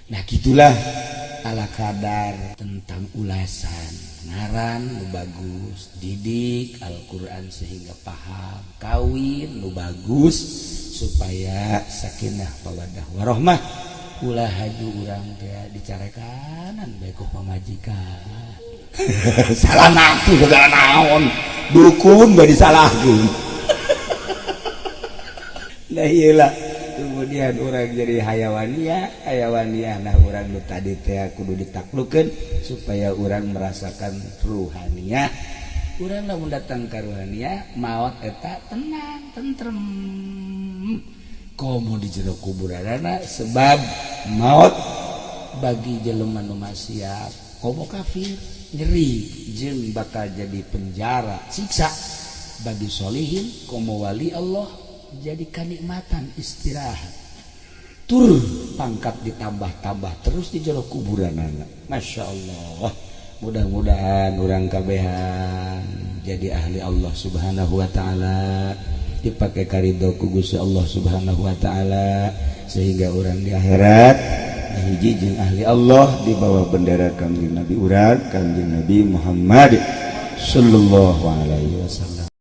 Nah, gitulah ala kadar tentang ulasan ngaran nu bagus, didik Al-Quran sehingga paham, kawin nu bagus supaya sakinah mawaddah warohmah. Ulah haju urang teh dicarekanan bae ku pamajikan, salah nafsu, segala naon, dukun gak disalahkeun. Nah, iyalah, kemudian orang jadi hayawania hayawania. Nah, orang nu tadi teh kudu ditaklukeun supaya orang merasakan ruhania. Urang lamun datang ka ruhania, maot eta tenang, tentrem, komo di jero kuburanana, sebab maut bagi jelema nu maksiat komo kafir nyeri jeung bakal jadi penjara, siksa. Bagi solihin komo wali Allah jadi kanikmatan, istirahat, tur pangkat ditambah-tambah terus di jero kuburan. Masya Allah, mudah-mudahan orang kabehan jadi ahli Allah Subhanahu Wa Ta'ala, dipakai karido ku Gusti Allah Subhanahu Wa Ta'ala, sehingga orang di akhirat hiji jeung ahli Allah di bawah bendera Kangjeng Nabi urang, Kangjeng Nabi Muhammad sallallahu alaihi wasallam.